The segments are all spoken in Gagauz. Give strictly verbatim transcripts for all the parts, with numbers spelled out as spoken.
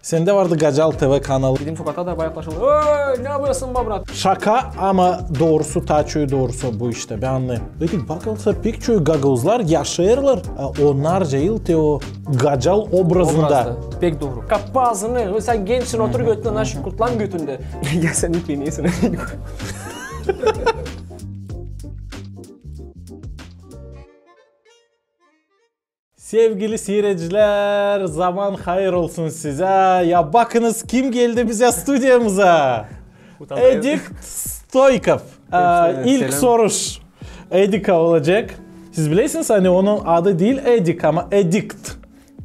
Sendä vardı Gacal TV kanalı. Bizim sokakta da bayağı yaklaşıldı. Ööy, ne yapıyorsun be, brat? Şaka, ama doorusu, taa çoyu doorusu bu iştä, bän annêêrım. Dedim, bakılsa, pek çoyu gagauzlar yaşêêrlar, e, onnarca yıl te o Gacal obrazında. Obrazda. Pek dooru. Kapa aazını, sän gençsin, otur götündä, naşi kurtlan götündä. Ya sän ne penisin? Sevgili siiredicilär, zaman hayır olsun sizä. Ya bakınız, kim geldi bizä studiyamıza. Edik Stoykov. Aa, ilk soruş Edikä olacek. Siz bilersiniz, ani onun adı diil Edik, ama Edikt.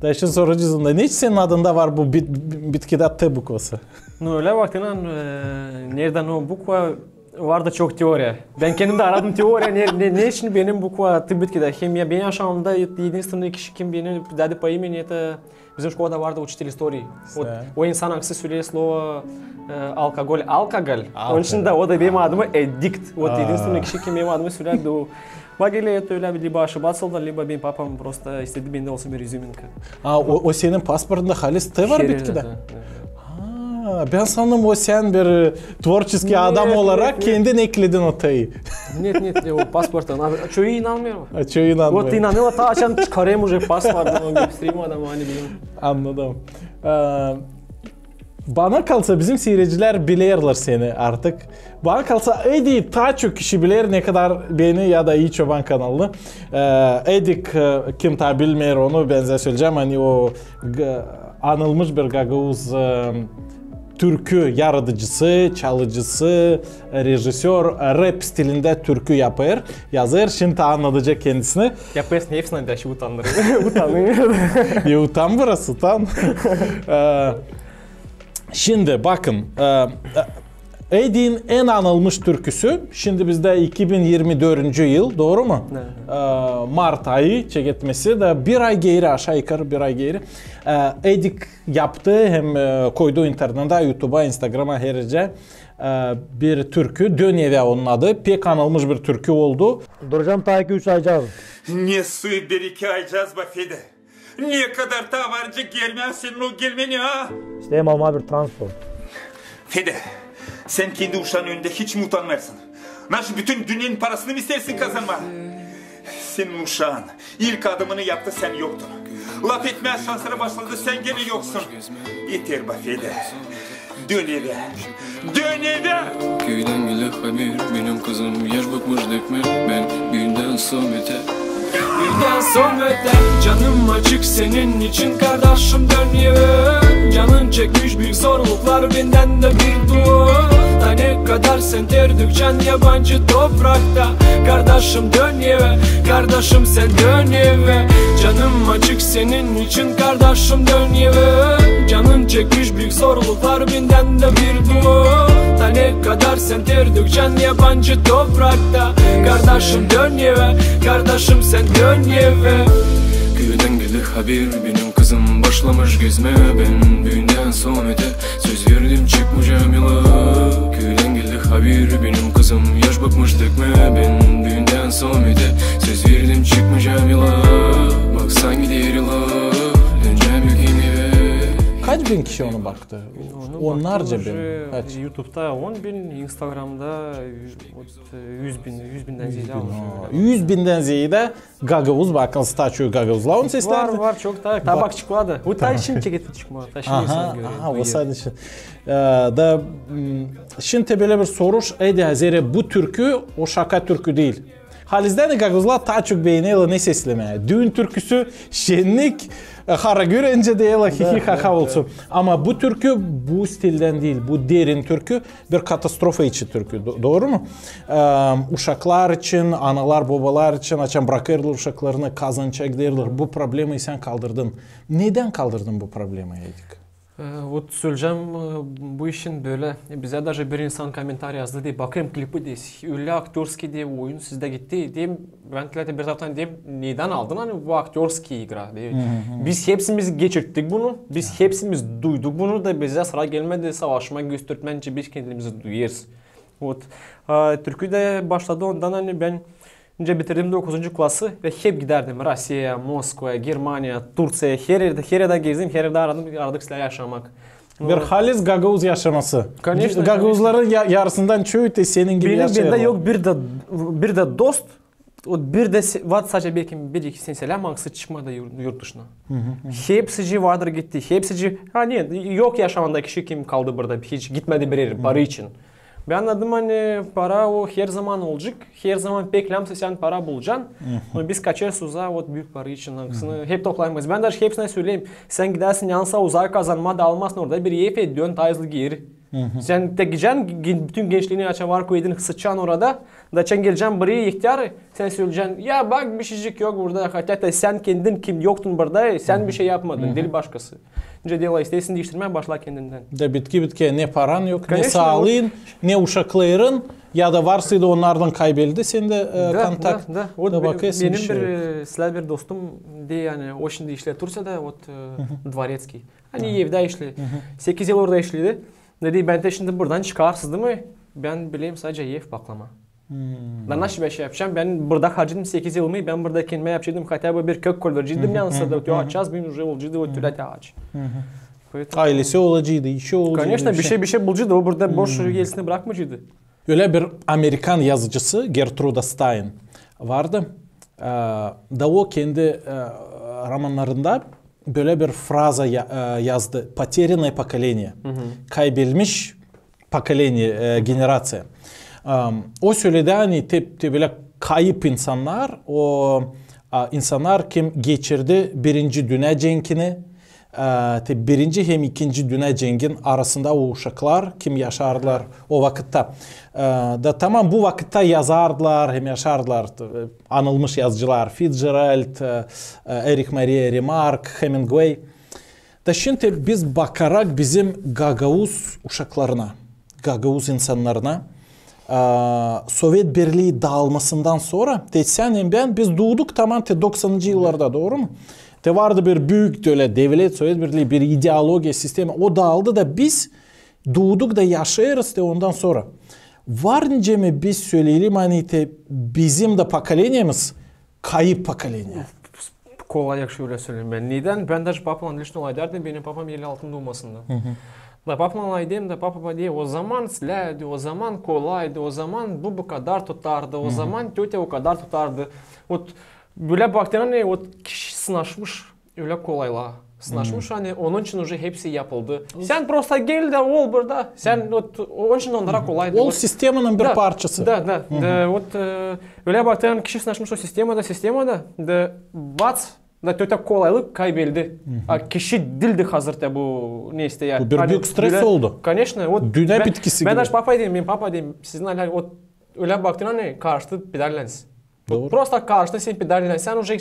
Da şindi soracez ondan, neçin senin adında var bu bit-, bitkidä T bukvası? Nu, ölä baktıynan, e, neredän o bukva vardı çok teoriya. Bän kendim dä aradım teoriya, ne, ne, neçin benim bukva T bitkidä. Hem ya benim yaşamamda единственный kişi, kim beni däädi po imeni, это bizim şkolada vardı учитель истории. Вот, o insan, angısı söleer slovo, e, алкоголь, алкоголь. Onun için dä o da benim adımı Edikt. Вот, единственный kişi, kim benim adımı sölärdi, o. Bak, ölä, это ölä bir, либо ошибаться da, либо benim papam просто istedi, bendä olsun bir izüminka. A, o, o senin pasportunda halis T var bitkidä? Ha, bän sandım, o sän bir, e, творческий adam olarak kendin ekledin o T'yi. Нет, нет, o pasporttan. Çoyu inanmêêr. Ha, çoyu inanmêêr. Вот, inanêrlar, taa açan çıkarêrım уже pasportu, onu göstererim adama, ani benim. Annadım. Ee, Bana kalsa, bizim siiredicilär bilerlär seni artık. Bana kalsa, Edi taa çok kişi biler, ne kadar beni ya da İi Çoban kanalını. Ee, Edik, e, kim taa bilmeer onu, bän söleyecäm, ani o g-, anılmış bir gagauz, e, türkü yaradıcısı, çalıcısı, rejissör, e, rap stilindä türkü yapêr, yazêr, şindi annadacek kendisini. Yapêrsın hepsini, da şindi utandım. Utandım. Ya utan biraz, utan. Ee, Şindi bakın, e, e, Edin en anılmış türküsü, şindi bizdä iki bin irmi dördüncü yıl, dooru mu? Evet. E, mart ayı çeketmesi da bir ay geeri, aşaa-yukarı bir ay geeri, e, Edik yaptı hem, e, koydu internettä, YouTube'a, Instagram'a, her erdä, e, bir türkü, Dön evä onun adı, pek anılmış bir türkü oldu. Duracam taa iki-üç aycaa. Ne su, bir-iki aycaa, be Fedä. Ne kadar taa varınca gelmää senin o gelmeni, a? İsteerim almaa bir transport. Fedä, sän kendi uşaanın önündä hiç mi utanmêêrsın? Naşı bütün dünnenin parasını mı isteersin kazanmaa? Senin uşaan ilk adımını yaptı, sän yoktun. Lafetmää şansları başladı, sän genä yoksun. Eter, be Fedä. Dön evä. Dön evä! Küüdän geldi haber, benim kızım yaş bakmış dökmää, bän büündän sora eter. Büündän sora eter. Canım açık senin için, kardaşım, dön evä. Canın çekmiş büük zorluklar, bendän dä bir dua. Da ne kadar sän ter dökecän yabancı toprakta. Kardaşım, dön evä, kardaşım, sän dön evä. Canım açık senin için, kardaşım, dön evä. Canın çekmiş büük zorluklar, bendän dä bir dua. Da ne kadar sän ter dökecän yabancı toprakta. Kardaşım, dön evä, kardaşım, sän dön evä. Küüdän geldi haber, benim kızım başlamış gezmää, bän büündän sora eter. Söz verdim, çıkmayacam yola. Küüdän geldi haber, benim kızım yaş bakmış dökmää, bän büündän sora eter. Söz verdim, çıkmayacam yola. Baksan gider yola, dönecäm büük evä. Kaç bin kişi onu baktı? Onnarca bin. Kaç? YouTube'da on bin, Instagram'da, вот, e, üz bin, üz bindän zeedä. Üz bindän zeedä. Gagauz, bakın, taa çoyu gagauzlar onu seslärdi. Var, var, çok taa. Taa bak, çıkmadı. Bu taa şindi çeketip çıkmadı. Taa şindi insan görüyor. Aha, o sadece. E, da, m, şindi bölä bir soruş, Edi, zerä bu türkü, o şaka türkü diil. Halizdän gagauzlar taa çok beenerlär ne seslemää. Düün türküsü, şennik, e, hara görä deyärlär, hihi haha olsun. Ama bu türkü bu stildän diil, bu derin türkü. Bir katastrofa için türkü, do-, dooru mu? Ee, uşaklar için, analar, bobalar için, açan brakêrlar uşaklarını, kazanacek deyärlär. Bu problemayı sän kaldırdın. Nedän kaldırdın bu problemayı, Edik? Ee, вот söleyecäm, e, bu işin bölä. Bizä даже bir insan kommentariy yazdı, deer, bakêrım klipi, deer, ölä aktörskiy, deer, oyun sizdä gitti, deer, bän bir taraftan deerim, nedän aldın, ani bu aktörskiy igra, deer. Biz hepsimiz geçirttik bunu, biz hepsimiz duyduk bunu da bizä sıra gelmedi savaşmaa, göstermää, nicä biz kendimizi duyêrız. Вот. A, türkü dä başladı ondan, ani bän Nicä bitirdim dokuzuncu klası ve hep gidärdim Rossiya, Moskva, Germaniya, Turţiya, her erdä, her erdä gezdim, her erdä aradım, aradık sizdä yaşamak. Bir halis gagauz yaşaması. Конечно, gagauzların yarısından çoyu te senin gibi yaşêêrlar. Benim bendä yok bir dä, bir dä dost, o bir dä se-, var sadecä belki bir-iki sän seläm, angısı çıkmadı yur-, yurt dışına. Hepsicii vardır gitti, hepsicii, ha, ne, yok yaşamanda kişi, kim kaldı burada, hiç gitmedi bir erä para için. Bän annadım, ani para o her zaman olacek, her zaman pek läämsä sän para bulacan. No biz kaçêrız uzaa, ot büük para için, angısını hep toplaymêêrız. Bän daje hepsinä söleyim, sän gidärsin yansın uzaa kazanmaa da almazsın orada bir ev, dön tayızlı geeri. Sän te gidecän, ge-, bütün gençliini açan var koydun, sıçan orada, da çän gelecän buraya ihtiyar, sän söleyecän, ya bak, bişeycik yok burada, хотя te sän kendin kim yoktun burada, sän bişey yapmadın, diil başkası. Nicä dä isteersin diiştirmää, başla kendindän. Da bitki bitkiyä ne paran yok, ne saalıın, ne uşakların, ya da varsaydı, onnardan kaybeldi sendä, e, kontakt. Da, da. Ot da be-, bakêrsın benim bir, e, sizdä bir dostum, deyni, o şindi işleer Turţiyada, ot, e, Dvoretskiy. Ani evdä işleer. Sekiz yıl orada işledi. Dedi, bän te şindi buradan çıkêrsın, diil mi? Bän bilerim sadecä ev baklamaa. Da nasıl bän şey yapacam? Bän burada harcadım sekiz yılımı, bän burada kendimä yapaceydım хотя бы bir kök kolverciydim, yansın da, o açacez, benim уже olaceydı, o tölä te aç. Aylesi olaceydı, işi olaceydı. Конечно, bişey, bişey bulaceydı, o burada boş elisini brakmayaceydı. Ölä bir amerikan yazıcısı Gertruda Stein vardı. E, da o kendi, e, romannarında bölä bir fraza ya-, e, yazdı. Потерянное поколение. Kaybelmiş поколение, e, generaţiya. Am, o söledi, ani te, te bölä kayıp insannar, o, a, insannar, kim geçirdi birinci dünä cenkini, e, te birinci hem ikinci dünä cenkin arasında o uşaklar, kim yaşardılar o vakıtta. E, da tamam, bu vakıtta yazardılar hem yaşardılar, e, anılmış yazıcılar, Fitzgerald, e, e, Erich Maria Remarque, Hemingway. Da şindi biz bakarak bizim gagauz uşaklarına, gagauz insannarına, e, Sovet Birlii daalmasından sora, te sän hem bän, biz duuduk tamam te doksanıncı yıllarda, dooru mu? Te vardı bir büük ölä devlet, Sovet Birlii, bir ideologiya, sistema, o daaldı da biz duuduk da yaşêêrız te ondan sora. Var nicä mi biz söleyelim, ani te bizim dä pokoleniyemiz kayıp pokoleniya. Kolay, yahşı ölä söleyim bän. Nedän? Bän daje papamnan лично lafedärdim, benim papam elli altının duumasında. Da papamnan lafedärdim, da papa bana deer, o zaman släädi, o zaman kolaydı, o zaman bu bu kadar tutardı, o zaman tötä o kadar tutardı. Ot, bölä baktın, ani ot kişi sınaşmış ölä kolaylıa. Sınaşmış, ani onun için уже hepsi yapıldı. Sän prosta gel da ol burada. Sän ot, onun için onnara kolaydı. Ol sistemanın bir parçası. Da, da, da, ot, e, ölä baktın, ani kişi sınaşmış o sistemada, sistemada, da bac, da tötä kolaylık kaybeldi. A kişi diildi hazır te bu, ne isteer. Bu bir büük stres oldu. Конечно, ot dünä bitkisi gibi. Bän daje papaya deerim, benim papa deerim, sizin alä ot, ölä baktın, ani karıştı pedalläns. Dooru. Prosta karıştı sen pedalläns. Sän уже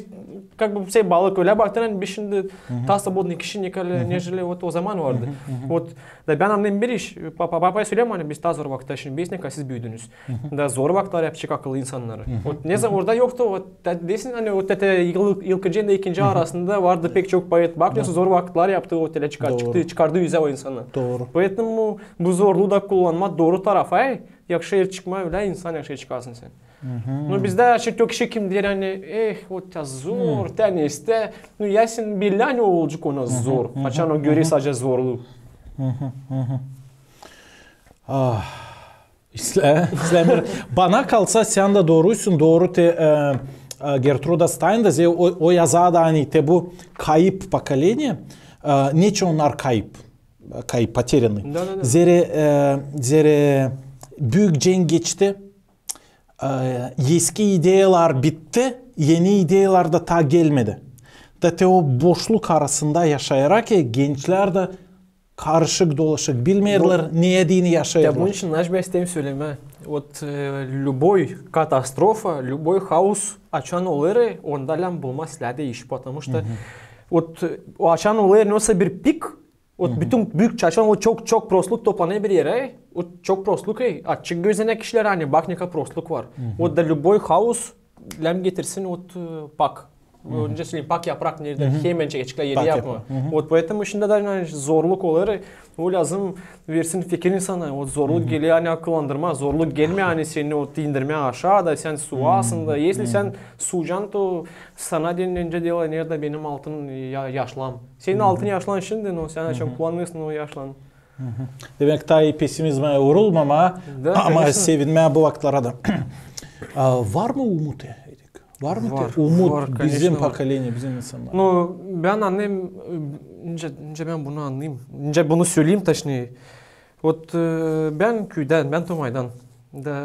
как бы şey balık, ölä baktın, ani biz şindi taa свободный kişi, neçin, neçin ot o zaman vardı. Ot, da bän annêêrım bir iş, papa, papaya söleerim, ani biz taa zor vakıtta şindi besneyäk, a siz büüdünüz. Da zor vakıtlar yapacek akıllı insannarı. Ot ne zaman orada yoktu, ot da deersin, ani ot te, te yıl, yılkıncı da ikinci arasında vardı pek çok poet. Bakın, nasıl zor vakıtlar yaptı, ot ölä çıkar-, çıktı, çıkardı üzä o insanı. Dooru. Поэтому bu zorluu da kullanmaa dooru tarafa, e, yahşı er çıkmaa, ölä insan yahşı er çıkarsın sän. No bizdä aşırı çok kişi kim deer, ani, eh, o te zor, te ne isteer. No ya sän bellää, ani o olacek ona zor. Açan o görer sadecä zorluu. Ah, islää, islää. Bana kalsa, sän dä dooruysun, dooru te, e, e, Gertruda Stein da, ze-, o, o yazardı, ani te bu kayıp pokoleniya, e, neçin onnar kayıp, kayıp, потерянный. Da, da, da. Zerä, e, zerä büük cenk geçti, e, eski ideyalar bitti, eni ideyalar da taa gelmedi. Da te o boşluk arasında yaşayarak, e, gençlär dä karışık dolaşık, bilmeerlär, ne deyni yaşêêrlar. Ya bunun için, naş, bän isteerim sölemää. Вот, э, любой катастрофа, любой хаос, açan olêr, onda lääzım bulmaa islää iş, потому что вот, э, o açan olêr, nasıl bir pik, вот, bütün büük, açan o çok, çok prostluk toplanêr bir erä, вот, çok prostluk, e, açık gözünä kişilär, ani bak, ne kadar prostluk var. Вот, da любой хаос lääzım getirsin, вот, э, pak. Öncä söleyim, pak yaprak neredä, hemen çekecekler, eri yapma. Вот поэтому şindi dä, ani, zorluk olêr, o lääzım versin fikir insana. Вот zorluk geler, ani, akıllandırma, zorluk gelmeer, ani, seni o indirmää aşaa da sän suasın da. Если sän sucan, то sana deyni öncä deerlär, neredä benim altın ya-, yaşlam. Senin altın yaşlan şindi, но sän açan kullanêrsın o yaşlan. Demäk, taa ii pesimizmä uurulmamaa, ama sevinmää bu vakıtlara da. A var mı umut, Edik? Var mı te umut bizim pokoleniya, bizim insannar? Ну, bän annêêrım, nicä, nicä bän bunu annêêrım, nicä bunu söleyim, toçnее. Вот, e, bän küüdän, bän Tomaydan. Da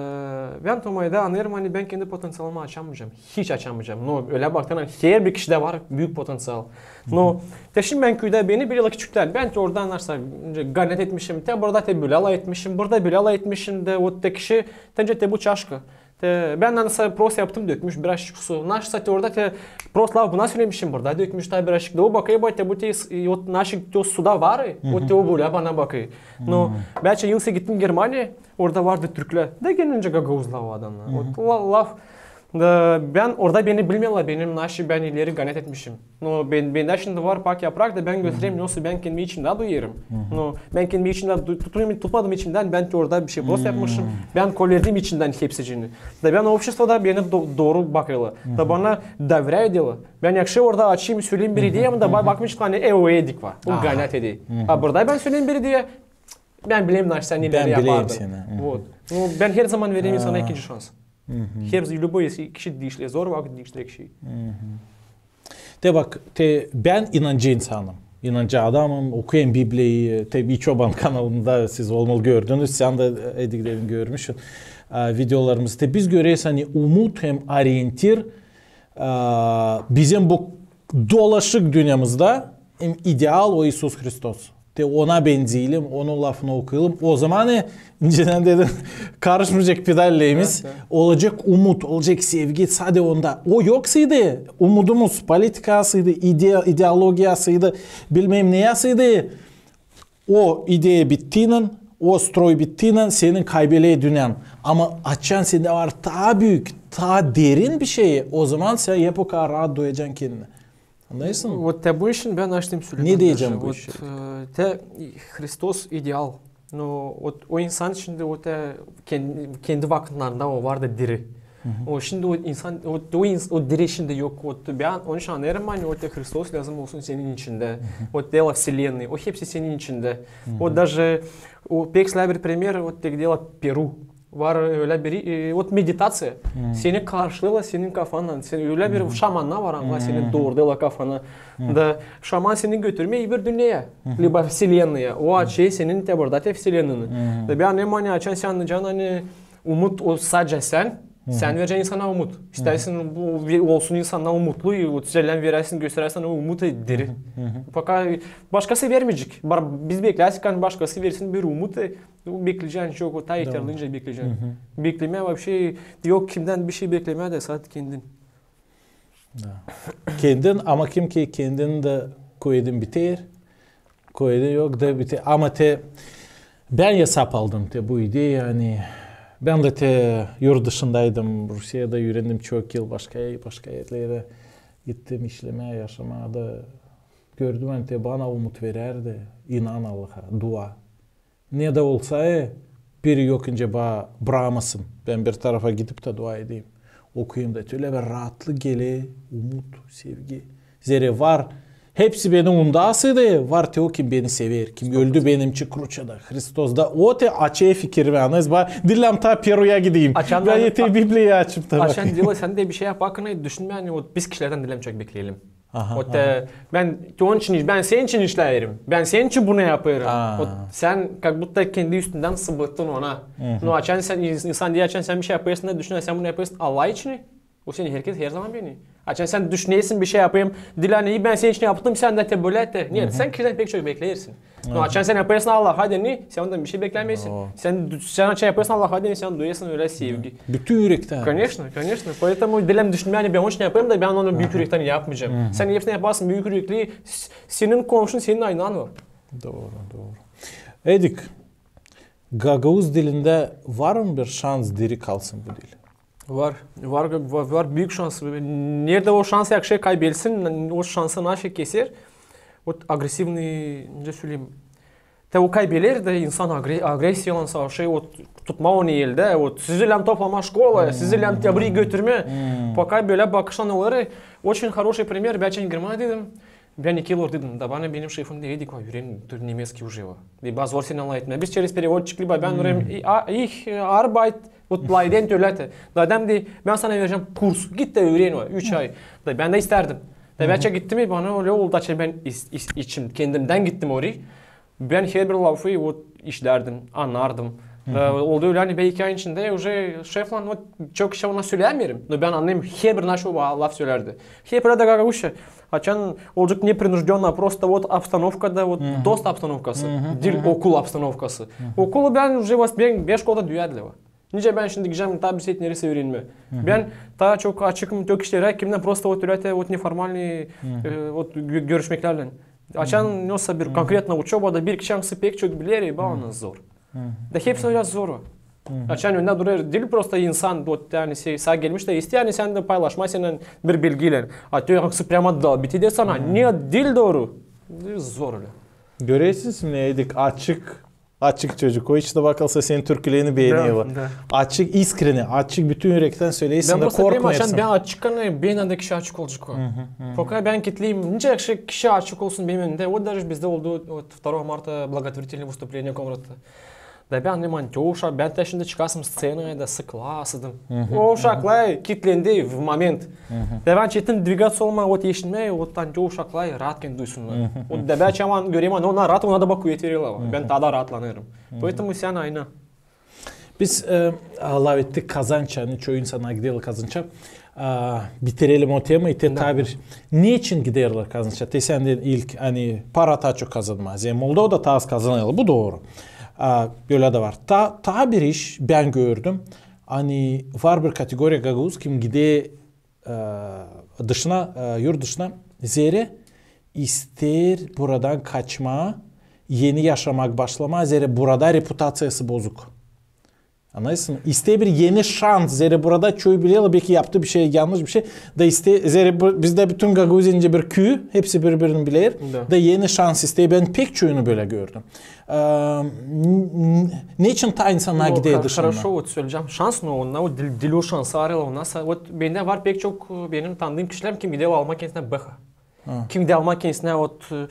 bän Tomayda annêêrım, ani bän kendi potenţialımı açamayacam. Hiç açamayacam. Но ölä baktığın zaman herbir kişidä var büük potenţial. Но te şindi bän küüdä, beni bilelär küçüktän. Bän te orada nasıl, nicä, ganet etmişim, te burada te bölä laf etmişim, burada bölä laf etmişim da, вот te kişi, te nicä te bu çaşka. Te bän nasıl prost yaptım, dökmüş birazçık su. Nasıl te orada te prost laf buna sölemişim, burada dökmüş taa birazçık. Da o bakêr, bak, te bu te s-, вот nasıl te o suda var, вот te o bölä bana bakêr. Но bän geçän yıl gittim Germaniyaya, orada vardı türklär. Da genä nicä gagauzlar o adamnar. Вот la-, laf. Da bän orada beni bilmeerlär, benim nasıl bän ileri ganet etmişim. Но bän, bendä şindi var pak yaprak da bän göstererim, nasıl bän kendimi içimdä duyêrım. Но bän kendimi içimdä du-, tutuyum, tutmadım içimdän, bän te orada bir şey prost yapmışım. Bän koyverdim içimdän hepsicini. Da bän обществоda beni do-, dooru bakêrlar. Da bana доверяют deyni. Bän yakşı orada açayım, söleyim bir ideyamı da ba-, bakmayaceklar, ani, e, o Edik var. O ganet edär. A burada bän söleyim bir ideya, bän bilerim, nasıl sän ileri yapardın. Вот. Ну, bän her zaman vererim insana ikinci şans. Her, любой, если kişi diişleer, zor vakıt diişleer kişi. Te bak, te bän inancı insanım. İnancı adamım, okuyêrım Bibliyayı, te bir Çoban kanalında siz olmalı gördünüz, sän dä, Edik, demin görmüşsün, a, videolarımızı. Te biz göreriz, ani umut hem orientir, a, bizim bu dolaşık dünnemizdä hem ideal o İisus Hristos. Te ona benzeyelim, onun lafını okuyalım. O zaman, e, inceden dedim, karışmayacek pedallerimiz. Evet, evet. Olacek umut, olacek sevgi, sade onda. O yoksaydı, umudumuz, politikasıydı, ide-, ideologiyasıydı, bilmem neyäsiydi, o ideya bittiynän, o stroy bittiynän, senin kaybeler dünnän. Ama açan sendä var taa büük, taa derin bir şey, o zaman sän hep o kadar raat duyacan kendini. Annêêrsın? Вот te bu işin bän açtım söleyim. Ne deyecäm bu işin? Вот, e, te Hristos ideal. Но вот o insan şindi o te kendi, kendi vakıtlarında o vardı diri. O şindi o insan, o, o ins-, o diri şindi yok. Вот bän onun için annêêrım, ani o te Hristos lääzım olsun senin içindä. Вот deerlär вселенная, o hepsi senin içindä. Вот даже o pek slabый primer, вот te deerlär Peru. Var ölä bir, e, вот медитация. Seni karşılêêrlar senin kafandan. Sen ölä bir şamannar var, ama seni doorêrlar kafana. Da şaman seni götürmeer bir dünneyä, либо вселенная. O açêr senin te burada te вселенная. Da bän annêêrım, ani açan sän annayacan, ani umut o sade sän, sän verecän insana umut. İstärsin bu ve-, olsun insannar umutlu, вот sän verersin, gösteräsin o umut diri. Пока başkası vermeyecek. Bar-, biz beklersek, ani başkası versin bir umut, e, bekleyecän çok, o taa eterlincä bekleyecän. Beklemää вообще yok, kimdän bir şey beklemää dä, sade kendin. Da. Kendin, ama kim ki kendin dä koydu biter, koydu yok da biter. Ama te bän esap aldım te bu ideya, ani bän dä te yurt dışındaydım, Rusiyada üürendim çok yıl, başka, başka erlerä gittim işlemää, yaşamaa da gördüm, ani te bana umut verärdi, inan Allaha, dua. Ne dä olsa, e, biri yok nicä ba-, brakmasın. Bän bir tarafa gidip tä dua edeyim. Okuyayım da, ölä bir raatlık geler, umut, sevgi. Zerä var. Hepsi beni unudasıydı, var te o, kim beni sever, kim öldü benim için kruçada, Hristos da. O te açêr fikirimi, annêêrsın, ba, diil lääzım taa Peruya gideyim. Bän te Bibliyayı açıp tä bakayım. Açan diil, sän dä bir şey yap, bakın, düşünmää, ani вот biz kişilerdän diil lääzım çok bekleyelim. Aha, вот, aha. E, bän, te onun için iş-, bän senin için işleerim. Bän senin için bunu yapêrım. Aa. Вот sän как будто kendi üstündän sıbıttın ona. Но açan sän, ins-, insan diil, açan sän bir şey yapêrsın da düşünersin, sän bunu yapêrsın Allah için. O seni herkez her zaman bener. Açan sän düşünersin, bir şey yapayım, diil ani bän senin için yaptım, sän dä te bölä te. Нет, sän kişidän pek çok bekleersin. No, açan sän yapêrsın Allaha deyni, sän ondan bir şey beklämeersin. Sän, sän açan yapêrsın Allaha deyni, sän duyêrsın ölä sevgi. Bütün ürektän. Конечно, конечно. Поэтому diil lääzım düşünmää, ani bän onun için yapêrım da bän onu büük ürektän yapmayacam. Sän hepsini yaparsın büük ürekli, s-, senin komşun senin aynan var. Dooru, dooru. Edik, gagauz dilindä var mı bir şans diri kalsın bu dil? Var, var, var, var büük şans. Neredä o şans yakşı kaybelsin, o şansı naşey keser. O agresivnıy, ne söleyim, te o kaybeler dä insan agre-, agresiyalan savaşêr, o tutmaa onu eldä, o sizi lääm toplamaa şkolaya, sizi lääm te burayı götürmää. Poka bölä bakışlan olar. Очень хороший пример, bän açan Germaniyada dedim. Bän iki yıl orada dedim. Da bana benim şefim dedi, üüren nemeskiy уже. Liba zor sendän lafetmää. Biz через переводчик, liba bän üüren, и, а, их, э, Arbeit, вот, lafedän tölä te. Da adam dedi, bän sana verecäm kurs. Git dä üüren o, üç ay. Da bän dä istärdim. Da bän açan gittim, bana ölä oldu, açan bän is-, is-, için, kendimdän gittim orayı. Bän herbir lafı, вот, işlärdim, annardım. Da oldu ölä, ani bän iki ayın içindä уже şeflän, вот, çok şey ona sölämeerim. No bän annêêrım, herbir naşey o laf sölärdi. Herbir dä gagauzça. Açan olacek непринуждённо, просто вот обстановкада, вот, dost обстановкası, diil okul обстановкası. Okulu bän уже, вот, bän beş şkolada duyêrdım. Nicä bän şindi gidecäm taa bir şey neredä üürenmää. Bän taa çok açıkım tök işlerä, kimdän просто вот ölä te, вот, неформальный, e, вот, gö-, görüşmeklärlän. Açan, ne olsa bir konkretno uçobada bir kişi, angısı pek çok biler, e, bana zor. Da hepsi ölä zor. Açan öndä durêr, diil просто insan, вот, ani şey, saa gelmiş dä isteer, ani sän dä paylaşmaa sendän bir bilgiylän. A te angısı прямо dalbit eder sana, ne diil dooru. Zor ölä. Görersiniz mi, ne dedik, açık, açık çocuk. O işte bakılsa senin türkülerini beeniyor. Da, da. Açık, iskreni, açık, bütün ürektän söleersin da korkmêêrsın. Bän açık, ani bän dä kişi açık olacek o. Пока bän kitleyim, nicä kişi, kişi açık olsun benim önümdä. Вот даже bizdä oldu, вот, второго марта благотворительное выступление Komratta. Da bän, ani, ani te uşak, bän te şindi çıkasım sţenaya da sıklasaydım. O uşaklar kitlendi в момент. Da bän çetin двигаться olmaa, вот, eşitmää, вот, ani te uşaklar raat kendini duysunnar. Вот, da bän açan göreyim, ani onnar raat, onnar da bana kuvet verer. Bän taa da raatlanêrım. Поэтому sän ayna. Biz, e, lafettik kazanç, ani çoyu insan gider kazança. A, bitirelim o temayı, te taa bir, neçin giderlär kazança? Te sän deedin ilk, ani para taa çok kazanmaa. Zerä Moldovada taa az kazanêrlar, bu dooru. A, bölä dä var. Taa, taa bir iş bän gördüm. Ani var bir kategoriya gagauz, kim gider, e, dışına, e, yurt dışına, zerä isteer buradan kaçmaa, eni yaşamak başlamaa, zerä burada reputaţiyası bozuk. Annêêrsın? İsteer bir eni şans, zerä burada çoyu bilerlär, beki yaptı bir şey, yannış bir şey. Da isteer, zerä bu, bizdä bütün Gagauziya nicä bir küü, hepsi biri-birini biler. Da eni şans isteer, bän pek çoyunu bölä gördüm. E, n-, n-, neçin taa insannar gider dışına? Хорошо, вот, söleyecäm, şans, но onnar, вот, diil, diil o şansı arêêrlar, onnar sa-, вот, bendä var pek çok, e, benim tanıdığım kişilär, kim gider almaa kendisinä B H. Kim gider almaa kendisinä, вот, e,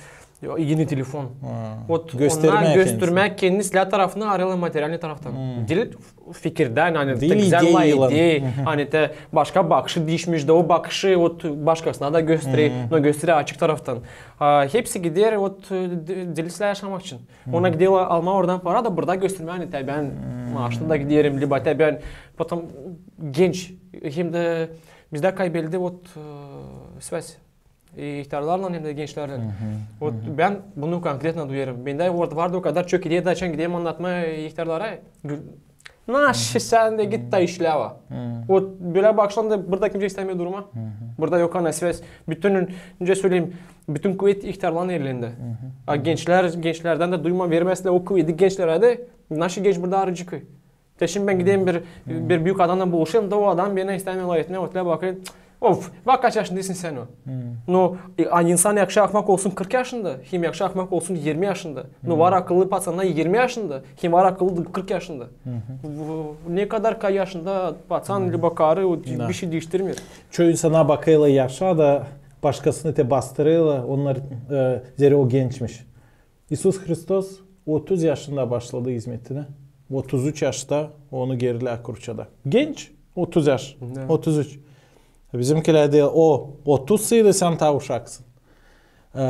eni telefon. Вот, göstermää kendisini. Göstermää kendisini, silah tarafını arêêrlar, materialnıy taraftan. Diil fikirdän, ani diil te güzel ideya, ani te başka bakışı diişmiş, da o bakışı, вот, başkasına da gösterer, но gösterer açık taraftan. A, hepsi gider, вот, e, di-, diil silah yaşamak için. Onnar gider almaa oradan para da burada göstermää, ani te bän maaşlı da giderim, liba te bän, потом genç, hem dä bizdä kaybeldi, вот, e, связь. E, ihtärlarlan hem dä gençlärlän. Вот bän bunu konkretno duyêrım. Bendä вот vardı o kadar çok ideya, da açan giderim annatmaa ihtärlara. Gü-, naşey sän dä git da işlä va. Вот bölä bakışlan da burada kimsey istämeer durmaa. Burada yok ana связь. Bütün, nicä söleyim, bütün kuvet ihtärların elindä. A gençlär, gençlärdän dä duymaa, vermäsälär o kuveti gençlerä dä, naşey genç burada arıcıkı. Te şindi bän giderim bir, bir büük adamnan buluşêrım, da o adam bana istämeer lafetmää, ötülä bakêr. Of, bak kaç yaşındaysın sän o. No, e, a insan yakşı ahmak olsun kırk yaşında, hem yakşı ahmak olsun irmi yaşında. No, var akıllı patsannar irmi yaşında, hem var akıllı kırk yaşında. Bu, ne kadar ka yaşında patsan, liba karı, o bir şey diiştirmeer. Çoyu insana bakêrlar yaşa da başkasını te bastırêrlar, onnar, e, zerä o gençmiş. İisus Hristos otuz yaşında başladı hizmetini. Otuz üç yaşta onu gerilää kurçada. Genç, otuz yaş, otuz üç. Bizimkilär deer, o otuz saydı, sän taa uşaksın. E,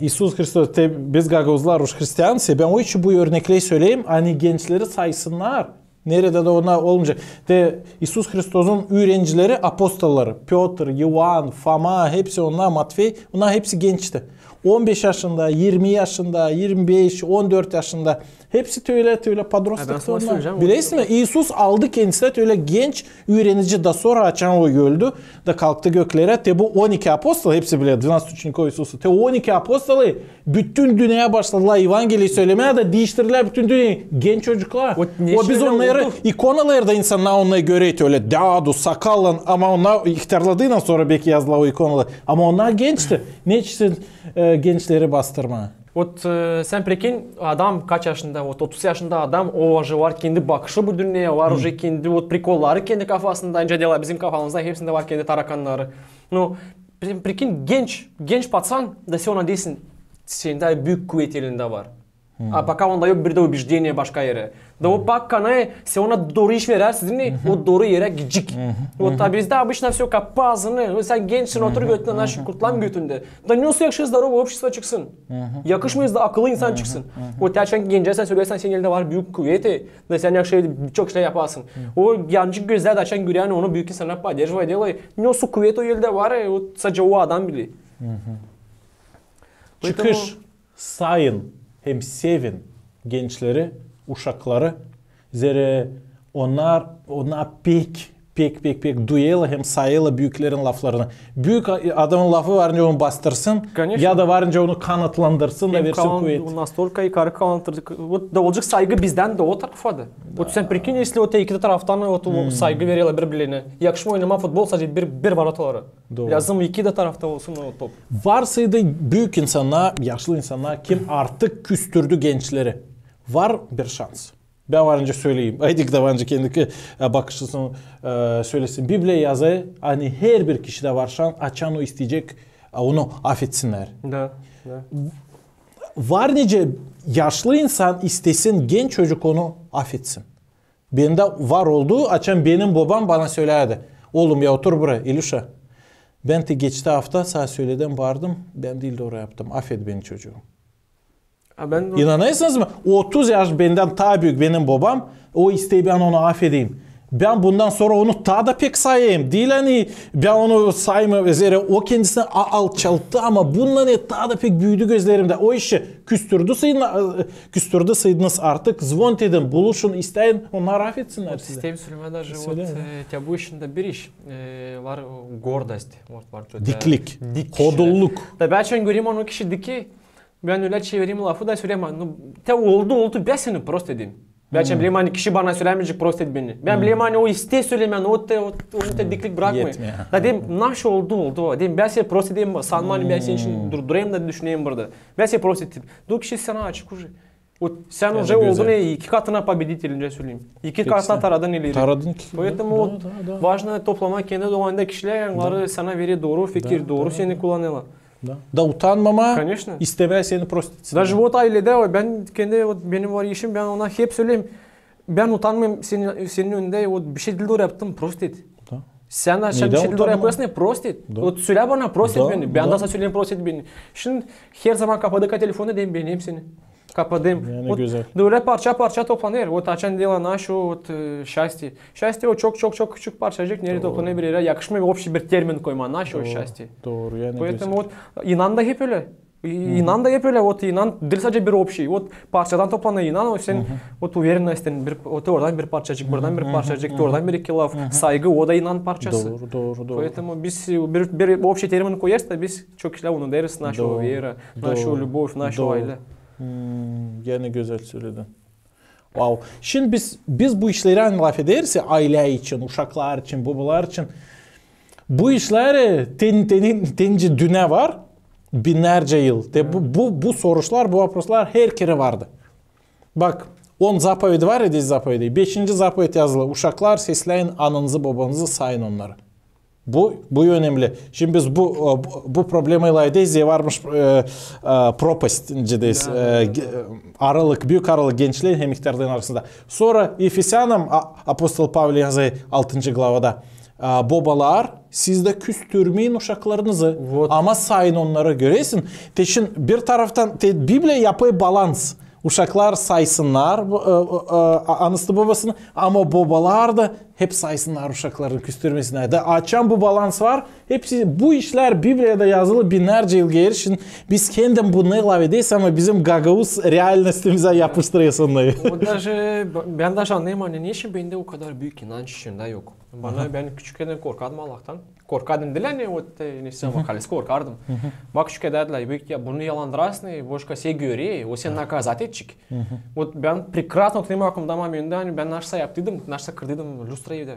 İisus Hristos, te biz gagauzlar, uş hristiansı, bän o için bu örnekleri söleyim, ani gençleri saysınnar. Neredä dä onnar olmayacek. Te İisus Hristosun üürencileri, apostolları, Pötr, İoan, Foma, hepsi onnar, Matvey, onnar hepsi gençti. On beş yaşında, irmi yaşında, irmi beş, on dört yaşında. Hepsi te ölä, te ölä подросток. Bilesin mi? İisus aldı kendisindä te ölä genç üürenici da sora, açan o öldü da kalktı göklerä. Te bu on iki apostol, hepsi bilä, двенадцать учеников Иисуса. Te on iki apostolı bütün dünneyä başladılar evangeliyi sölemää da diiştirdilär bütün dünneyä. Genç çocuklar. O biz onnarı ikonalarda insannar onnarı görer ölä dadu, sakallan, ama onnar ihtärladıynan sora beki yazdılar o ikonaları. Ama onnar gençti. Neçin gençleri bastırmaa? Вот, e, sän prikin, adam kaç yaşında, вот, otuz yaşında adam, o uje var kendi bakışı bu dünneyä, var uje kendi, вот, prikolları kendi kafasında, nicä deyler, bizim kafamızda hepsindä var kendi tarakannarı. Ну, prikin, genç, genç patsan da sän ona deersin, sendä büük kuvet elindä var. A пока onda yok bir dä убеждение başka erä. Da o пока ne, sän ona dooru iş verersin, o dooru erä gidecek. Вот, a bizdä обычно всё kapazını, sän gençsin, otur götündä, naşi kurtlan götündä. Da ne olsun, yakşı здоровый общество çıksın. Yakışmêêr da akıllı insan çıksın. Вот, açan gencä sän söleersin, senin elindä var büük kuveti, da sän yakşı, çok işlär yaparsın. O yancı gözlär dä açan görerlär, onu büük insannar поддерживать deyler. Ne olsun, kuvet o eldä var, e, o sadä o adam biler. Çıkış. Sayın hem sevin gençleri, uşakları. Zerä onnar, onnar pek, pek, pek, pek duyêrlar hem sayêrlar büüklerin laflarını. Büük adamın lafı var nicä onu bastırsın, ya da var nicä onu kanatlandırsın da versin kuvet. Настолько yukarı kanatlandır. Вот, da olacek saygı bizdän dä o tarafa da. Вот, sän prikin, если вот iki dä taraftan вот o saygı vererlär biri-birlerinä. Yakışmêêr oynamaa futbol sadä bir, bir vorotalara. Lääzım iki dä tarafta olsun o top. Varsaydı büük insannar, yaşlı insannar, kim artık küstürdü gençleri. Var bir şans. Bän var nicä söleyim. Aydık da var nicä kendi bakışısını sölesin. Bibliya yazêr, ani herbir kişidä var şans, açan o isteyecek, onu afetsinnär. Da, da. Var nicä yaşlı insan istesin, genç çocuk onu afetsin. Bendä var oldu, açan benim bobam bana sölärdi: "Oolum, ya otur buraya, İlüşa. Bän te geçti afta sana söledim, bardım, bän diil dooru yaptım. Afet beni, çocuum." İnanêrsınız mı? Otuz yaş bendän taa büük benim bobam, o isteer, bän onu afedeyim. Bän bundan sora onu taa da pek sayêrım. Diil, ani bän onu saymêêrım, zerä o kendisinä alçalttı, ama bundan taa da pek büüdü gözlerimdä. O işi küstürdü, küstürdü, sıydınız artık, zvonit edin, buluşun, isteyin, onnar afetsinnär sizi. İsteerim sölemää, даже вот, te bu işindä bir iş var, гордость, может, var. Diklik, hodulluk. Da bän açan görerim, onu kişi diki, bän ölä çevirerim lafı da söleerim: "Ну, te oldu, oldu, bän seni prost edeyim." Bän açan bilerim, ani kişi bana sölämeyecek prost et beni. Bän bilerim, ani o isteer sölemää, o te, o te diklik brakmêêr. Da deerim, naşey oldu, oldu. Deerim, bän seni prost edeyim, sanma, ani bän senin için durêrım da düşünerim burada. Bän seni prost ettim. Da o kişi sana açık uje. Вот, sän uje oldun iki katına победитель, nicä söleyim. İki katına taradın ileri. Taradın iki. Поэтому вот, важно toplamaa kendi dolayında kişilär, ani onnar sana verer dooru fikir, dooru seni kullanêrlar. Da utanmamaa, istemää seni prost etsin. Даже вот ayledä, bän kendi, вот, benim var eşim, bän ona hep söleerim: "Bän utanmêêrım senin, senin önündä, вот, bişey diil dooru yaptım, prost et." Sän dä açan bişey diil dooru yapêrsın, prost et. Вот, sölä bana, prost et beni. Bän dä sana söleerim, prost et beni. Şindi her zaman kapadık telefonu, deerim, bän hep seni kapadım. Вот, da ölä parça-parça toplanêr. Вот, açan deyler, naşo, вот, счастье. Счастье o çok, çok, çok küçük parçacık, neredä toplanêr bir erä. Yakışmêêr общий bir termin koymaa, naşo счастье. Dooru, yani. Поэтому вот, inan da hep ölä. İnan da hep ölä, вот, inan diil sadä bir общий. Вот, parçadan toplanêr inan, o sän, вот, уверенностьтан bir, вот, oradan bir parçacık, buradan bir parçacık, oradan bir iki laf, saygı, o da inan parçası. Dooru, dooru, dooru. Поэтому biz bir, bir общий termin koyêrız da biz çok işlär unudêrız, naşo вера, нашу любовь, нашу aylä. Yani gözäl söledin. Vau. Şindi biz, biz bu işleri, ani lafederiz ya, aylä için, uşaklar için, bobalar için. Bu işleri ten, ten, te nicä dünnä var, binnärcä yıl. Te bu, bu, bu soruşlar, bu вопросlar her kerä vardı. Bak, on zapovedi var ya, dees zapovedi. Beşinci zapoved yazılı: "Uşaklar, sesläyin ananızı, bobanızı, sayın onnarı." Bu, bu önemli. Şindi biz bu, e, bu, bu problemaylan, dees, varmış, e, e, пропасть, dees, e, aralık, büük aralık gençlerin hem ihtärların arasında. Sora Efesyanam, a, apostol Pavli yazêr altıncı glavada: "Bobalar, siz dä küstürmeyin uşaklarınızı, ama sayın onnarı", göresin. Te şindi bir taraftan te Bibliya yapêr balans. Uşaklar saysınnar bu, e, e, e, anasını, bobasını, ama bobalar da hep saysınnar uşaklarını, küstürmesinnär. Da açan bu balans var, hepsi bu işlär Bibliyada yazılı binnärcä yıl geeri. Şindi biz kendim bunu lafederiz, ama bizim gagauz realnostimizä yapıştırêrsın onnarı. O даже, bän даже annêêrım, ani neçin bendä o kadar büük inanç içindä yok. Bana, bän küçükken korkardım Allahtan. Korkardım diil, ani o te, ne sän, bak, halis korkardım. Bak, küçük edärdilär, ya, bunu yalandırarsın, boşka sän görer, o seni nakazat edecek. Вот bän прекрасно tanıyêrım aklımda, ama bän, ani bän nasıl yaptıydım, nasıl kırdıydım lustra evdä.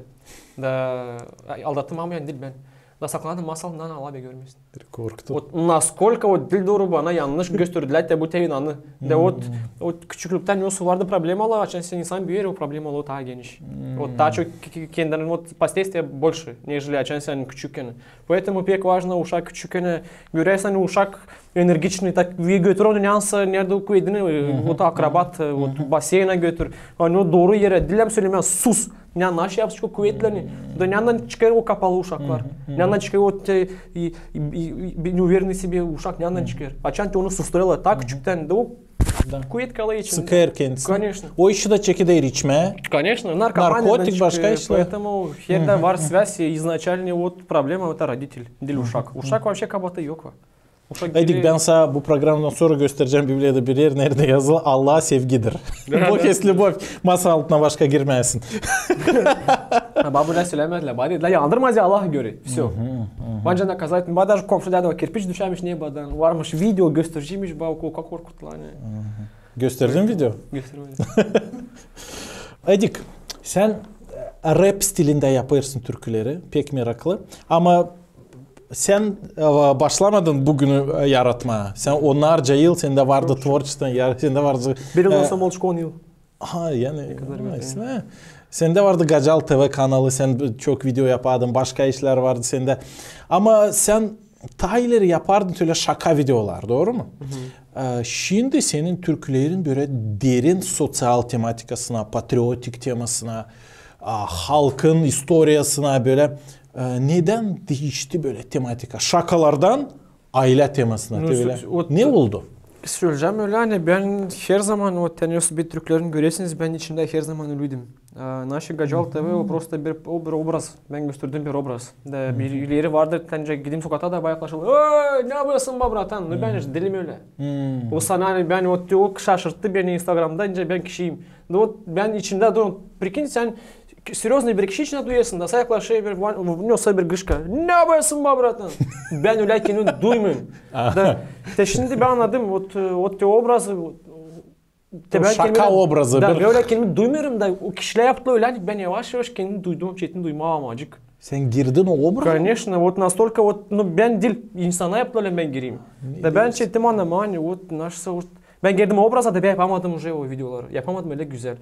Da, ay, aldattım, ama yani diil bän. Da saklandım masanın altan, Allah beni görmesin. Korktu. Вот насколько вот diil dooru bana yanlış gösterdilär te bu te inanı. Da вот, вот küçüklüktän nasıl vardı problemalar, açan sän insan büüyer, o problemalar taa geniş. Вот taa çok k-, k-, kendini вот последствия больше, нежели açan sän küçükken. Поэтому pek важно uşak küçükken, görersin, ani uşak энергичный, так, и götür onu neredä, neredä o kuvedini, вот akrobat, вот basseynä götür. Ani o dooru erä, diil söleyim, sus. Ne, nasıl yapsın o kuvetlerini? Da neredän çıkêr o kapalı uşaklar? Neredän çıkêr o te, i, i, i, неуверенный в себе uşak neredän çıkêr? Açan te onu susturêrlar taa küçüktän, da o kuvet kalêr içindä. Sıkêr kendisini. Конечно. O işi dä çekeder içmää. Конечно, наркомания. Narkotik, başka işlär. Поэтому herdä var связь, изначально вот проблема это родитель, diil uşak. Uşak вообще kabaatı yok. Edik, bän sana bu programdan sora gösterecäm Bibliyada bir er, neredä yazılı Allah sevgidir. Бог есть любовь. Masa altına başka girmesin. Ha, bana bunu sölemedilär. Bana dedilär, yandırma, Allah görer. Всё. Bana nakazat etmää. Bana даже komşu dedi, o kirpiç düşärmiş nebadan. Varmış video, gösterecekmiş, bana o kadar korkuttular, ani. Gösterdin video? Göstermedim. Edik, sän, e, rap stilindä yapêrsın türküleri, pek meraklı. Ama sän, e, başlamadın bu günü, e, yaratmaa. Sän onnarca yıl, sendä vardı tvorçestvo, ya, sendä vardı, benim e, olsa olmuş on yıl. Ha, yani, ne kadar, ne? Sendä vardı Gacal TV kanalı, sän çok video yapardın, başka işlär vardı sendä. Ama sän taa ileri yapardın ölä şaka videolar, dooru mu? E, şindi senin türkülerin bölä derin soţial tematikasına, patriotik temasına, a, halkın istoriyasına bölä, e, nedän diişti bölä tematika? Şakalardan aylä temasına. Ne oldu? Söleyecäm ölä, ani bän herzaman, o, tanıyêrsınız, bir türkülerin görersiniz, bän içindä herzaman ölüydüm. A, naşı Gacal TV, o prosto bir, o bir obraz. Bän gösterdim bir obraz. Da birileri vardır, tanıyacek, giderim sokakta da bana yaklaşırlar. Oy, ne yapêrsın, bratan? Nu, bän diilim ölä. O sana, ani bän, o, o şaşırttı beni Instagramda, nicä bän kişiyim. Da o bän içimdä, da, prikинь, sän серьёзный bir kişi içindä duyêrsın, da sana yaklaşêr bir, ne olsa bir gışka. Ne yapêrsın, bratan? Bän ölä kendimi duymêêrım. Da te şindi bän annadım, o, o te obrazı, te bän şaka obrazı. Da bän ölä kendimi duymêêrım da, o kişilär yaptılar ölä, ani bän yavaş-yavaş kendimi duydum, çetin duymaa amacık. Sän girdin o obraza? Конечно, вот настолько вот, nu, bän diil, insannar yaptılar ölä, bän gireyim. Da bän çetin annamaa, ani, вот, nasıl, вот, bän girdim o obraza, da bän yapamadım уже o videoları. Yapamadım ölä gözäl.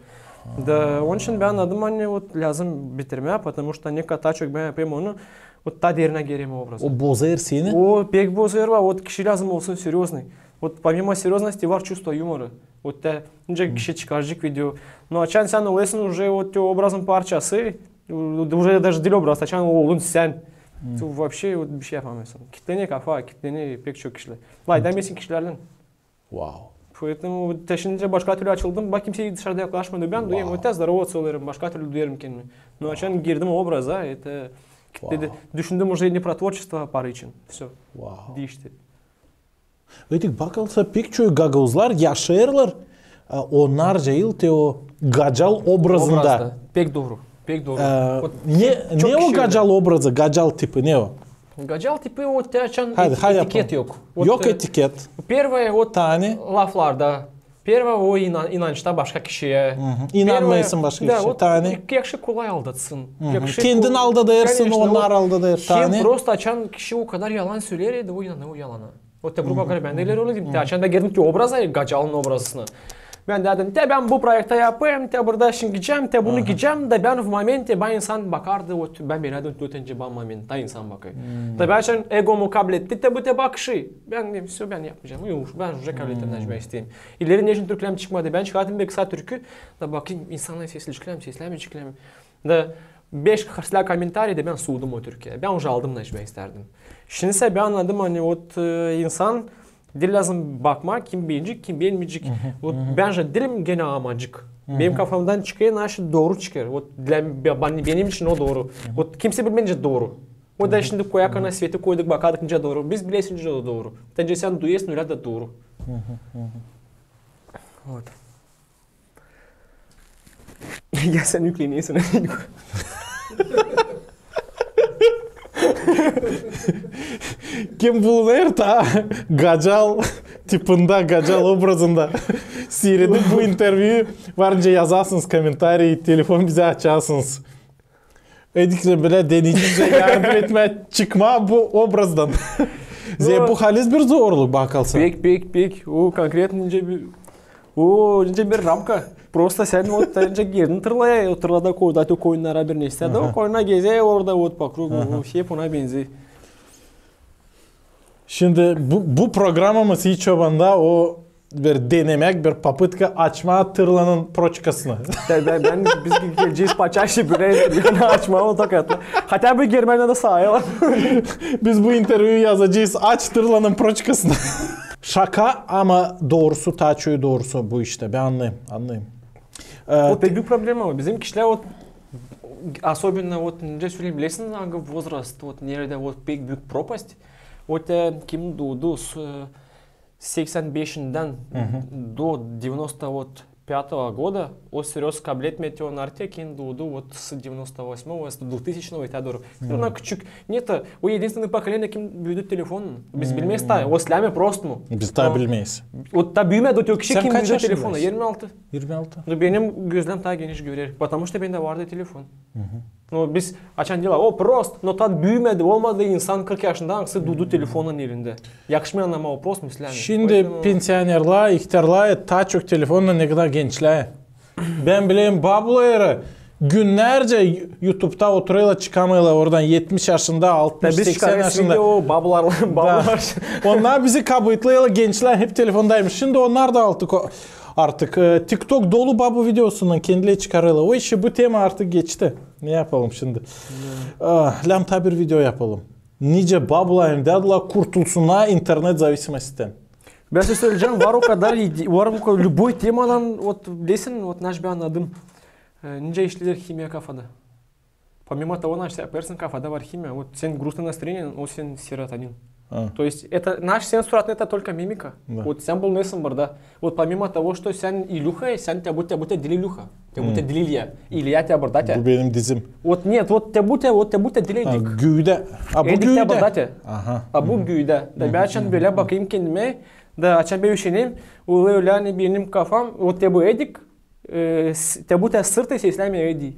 Da onun için bän annadım, ani, вот, lääzım bitirmää, потому что ne kadar çok bän yapêrım onu, вот, taa derinä girerim o obraza. O bozêr seni? O pek bozêr, вот, kişi lääzım olsun серьёзный. Вот помимо серьёзности var чувство юмора. Вот te, nicä kişi çıkaracek video. Но açan sän olêrsın уже o te obrazın parçası, уже даже diil obraz, açan oldun sän. Ты вообще вот bir şey yapamêêrsın. Kitlenir kafa, kitlenir pek çok kişilär. Lafedämeersin kişilerlän. Wow. Поэтому te şindi başka türlü açıldım. Bak, kimsey dışarda yaklaşmadı. Bän duyêrım, вот te здороваться olêrım, başka türlü duyêrım kendimi. Но açan girdim o obraza, это, kitledi, düşündüm уже не про творчество para için. Всё. Diişti. Edik, bakılsa, pek çok gagauzlar yaşêêrlar, e, onnarca yıl te o Gacal obrazında. Obrazda. Pek dooru. Pek dooru. E, ne o Gacal obrazı, Gacal tipi, ne o? Gacal tipi o te açan etiket yok. Yok etiket. Первое, вот, laflarda. Первое, o inançta başka kişiyä. İnanmêêrsın başka kişiyä. Tane. Yahşı kolay aldatsın. Kendin aldadêrsın, onnar aldadêr. Hem prosto açan kişi o kadar yalan söleer, o inanêr o yalana. Вот te, грубо говоря, bän dä ileri öldüm. Te açan bän girdim ki obraza, Gacalın obrazına. Bän dedim, te bän bu proektä yapêrım, te burada şindi giyecäm, te bunu giyecäm, da bän в моменте, bana insan bakardı, вот bän bölä dedim, ötünce bana в моментта insan bakêr. Da bän açan egomu kabletti, te bu te bakışı. Bän dedim, всё, bän yapmayacam. Yok, bän уже kablettim, ne isteerim. İleri neçin türkülerim çıkmadı. Bän çıkardım bir kısa türkü. Da bakayım, insannar sesleyebilecek mi, sesleyebilecek mi. Da beş kommentariy da bän suudum o türküyä. Bän уже aldım, ne isteerdim. Şindisä bän annadım, ani вот, e, insan Diil lääzım bakmaa, kim beenecek, kim beenmeyecek. Vot bän dä diilim genä amacık. Benim kafamdan çıkêr, naşı dooru çıkêr. Vot benim için o dooru. Vot kimsey bilmeer nicä dooru. O da şindi koyak ona sveti, koyduk, bakadık nicä dooru. Biz bilersän nicä dooru. Te sän duyêrsın, ölä dä dooru. Vot. Ya sän ükleneersin. Kim bulunêr taa gacal tipindä, gacal obrazında, siiredip bu intervyu, var nicä yazasınız komentariy, telefon bizä açasınız. Ediklän bölä deneyecez, yardım etmää çıkmaa bu obrazdan. Zerä bu halis bir zorluk, bakarsan. Pek, pek, pek. O konkretno nicä bir, o nicä bir ramka. Prosto sän vot nicä girdin tırlaya, o tırlada koyda te koyunnara bir nesä dä, o koyunnar gezä orada vot по кругу, o hep ona benzey. Şindi bu, bu programamız hiç olmanda o bir denemäk, bir попытка açmaa tırlanın proçkasını. Bän, bän, biz gelecez почаще bölä açmaa o tokatını. Хотя бы Germaniyada saaylar. Biz bu intervyu yazacez, aç tırlanın proçkasını. Şaka, ama doorusu, taa çoyu doorusu bu iştä. Bän annêêrım, annêêrım. O pek büük problema. Bizim kişilär, vot, особенно, vot, nicä söleyim, bilersin, angı возраст, vot, neredä, vot, pek büük пропасть. Vot, e, kim duudu, e, seksan beşindän до девяносто пятого года, o серьёз kabletmeer te onnar te, kim duudu, vot, с девяносто восьмого, с двухтысячного и так дальше. Onnar küçük. Нет, o единственное поколение, kim büüdü telefonun. Biz bilmeeriz taa, o islää mi, prost mu? Biz taa bilmeeriz. O taa büümedi o kişi, kim büüdü telefonun. Sän kaç yaşındasın? Yirmi altı. Yirmi altı. No, benim gözlem taa geniş görer. Потому что bendä vardı telefon. No, biz açan diilär, o prost, no, taa büümedi, olmadı insan kırk yaşında, angısı duudu telefonun elindä. Yakışmêêr annamaa, o prost mu, islää mi. Şindi pensionerlär, ihtärlar taa çok telefonnan, ne kadar gençlär. Bän bilerim, babuları günnercä YouTube'da oturêrlar, çıkamêêrlar oradan, etmiş yaşında, altmış, seksen yaşında. Biz çıkarêrız video, babular, babular. Onnar bizi kabıtlêêrlar, gençlär hep telefondaymış. Şindi onnar da artık, o, artık, e, TikTok dolu babu videosunnan kendileri çıkarêrlar. O işi, bu tema artık geçti. Ne yapalım şindi? Ah, lääm taa bir video yapalım. Nicä babular hem dädular kurtulsunnar internet зависимостьтän. Bän söleyecäm, var o kadar, var o kadar любой temadan, vot, bilersin, vot, naş bän annadım. E, nicä işleer himiya kafada. Помимо того, naş sän yapêrsın, kafada var himiya. Vot sen грустное настроение, o senin серотонин. То есть это, naş senin suratın, это только мимика. Vot sän bulunêrsın burada. Vot помимо того, что sän İlüha, sän te bu, te bu te diil İlüha. Te bu te diil İlya. İlya te burada te. Bu benim dizim. Vot нет, vot te bu te, vot te bu te diil Edik. Güüdä. A bu güüdä. Te burada te. Aha. A bu güüdä. Da bän açan bölä bakêrım kendimä, da açan bän üşenerim, ölä, ölä, ani benim kafam, vot te bu Edik, e, te bu te sırt, seslämeer Edi.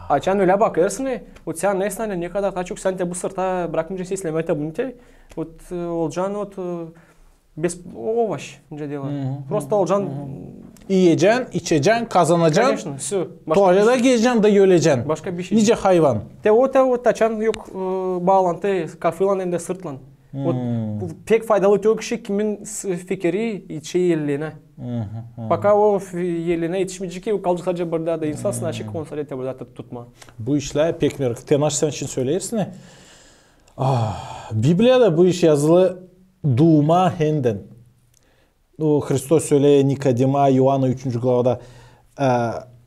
Açan ölä bakêrsın, e, vot sän annêêrsın, ani ne kadar taa çok sän te bu sırta brakmaycan seslämää te bunu te, vot, e, olacan, vot, e, без овощ, nicä diilär. Prosto olacan. İyecän, içecän, kazanacan. Конечно, всё. Tualeda gezecän da ölecän. Başka bir şey. Nicä hayvan. Te o, te o, açan yok, e, baalantı kafaylan hem dä sırtlan. Vot, bu pek faydalı te o kişi, kimin fikiri şey ellenä. Пока o ellenä etişmeyecek, o kalacek sadecä burada da insan, sınayacek onu sadecä burada tutmaa. Bu işlär pek merak. Te naş sän şindi söleersin, ne? Ah, Bibliyada bu iş yazılı, duumaa hendän. O Hristos söleer Nikodima, İoanna üçüncü glavada, e,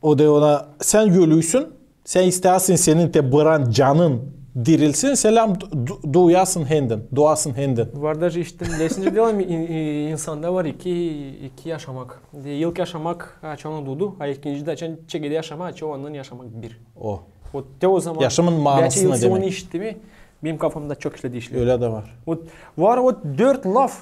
o deer ona, sän ölüysün, sän isteersin, senin te bıran canın dirilsin, sän lääm du-, du-, duuyasın hendän, duuyasın hendän. Var даже işittim, bilersin nicä diilär, in-, in-, insanda var iki, iki yaşamak. De, ilk yaşamak, açan onu duudu, a ikincidä açan çekedä yaşamaa, açan ondan yaşamak bir. O. Vot te o zaman yaşamın maanasını demäk. Onu işittim, benim kafamda çok işledi işler. Ölä dä var. Vot var, vot dört laf.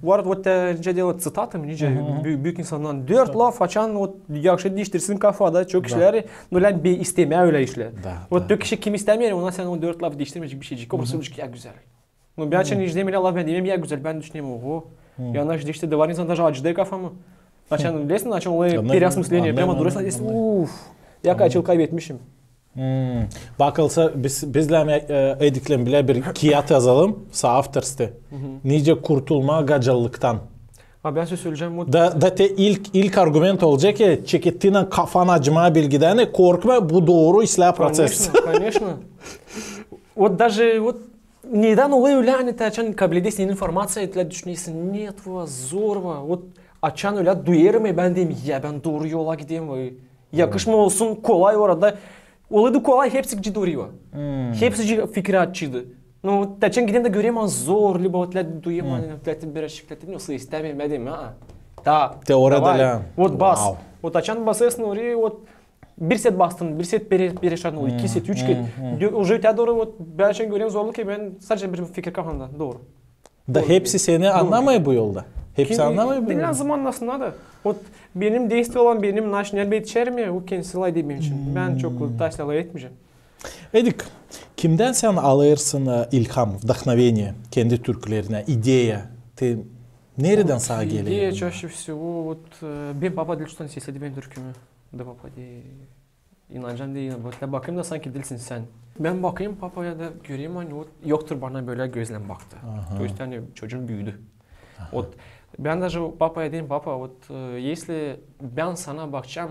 Var, vot, e, nicä diilär, цитата mı, nicä, bü-, büük insandan dört laf, açan, vot, yakşı diiştirsin kafada çok işleri, no, lääm bir istemää ölä işleri. Vot te o kişi, kim istämeer, ona sän o dört laf diiştirmeyecek bir şeycik. O prosto olacek ya gözäl. No, bän açan işlerim ölä laf, bän demeerim ya gözäl, bän düşünerim, oho. Ya naş diişti, da var insan даже acıdêr kafamı. Açan bilersin, açan o переосмысление, прямо durêrsın, deyersin, uf, ya kaç yıl kaybetmişim. Bakılsa, biz, biz lääm, e, Ediklän bilä bir kiyat yazalım, соавторство. Nicä kurtulmaa gacallıktan. A bän söleyecäm, vot. Da, da te ilk, ilk argument olacek, e, çekettiynän kafan acımaa bilgidän, e, korkma, bu dooru islää proţes. Конечно, конечно. Vot даже, vot, Nedän olêr ölä, ani açan kabledesi informaţiya, te düşünersin, net, va, zor, va. Ot açan ölä duyêrım, e, bän deerim, ya bän dooru yola giderim, va. Yakışmêêr olsun, kolay orada. Olêrdı kolay, hepsi gidecek dooru yola. Hepsi fikir açıdı. No, te açan giderim dä görerim, ani zor, libo ötlädi duyêrım, ani ötlädi bir aşık, ötlädi, no, istämeerim, bän deerim, a. Da, te orada davay. Ot bas. Ot açan basêrsın oraya, ot bir set bastın, bir set pere-, pereşan ol, iki set, üç set. Uje te dooru, ot bän açan görerim zorluk, ki bän sadece bir fikir kafamda, dooru. Da hepsi seni annamêêr bu yolda. Hepsi annamêêr bu yolda. Diil, zaman nasıl nada. Ot benim deystiye olan, benim naş, ne elbet içerim ya, o kendisi lay diil benim için. Bän çok da lay etmeyecäm. Edik, kimdän sän alêrsın, e, ilham, вдохновение, kendi türkülerinä, ideya? Te neredän sana geler? Ideya чаще всего, ot, e, benim papa diil çoktan sesledi benim türkümü. Da papa deer, inanacaan deer, ot, bakêrım da sanki diilsin sän. Bän bakêrım papaya da görerim, ani ot yoktur bana bölä gözlän baktı. То есть, ani çocuum büüdü. Ot bän даже papaya deerim, papa, ot, e, если bän sana bakacam,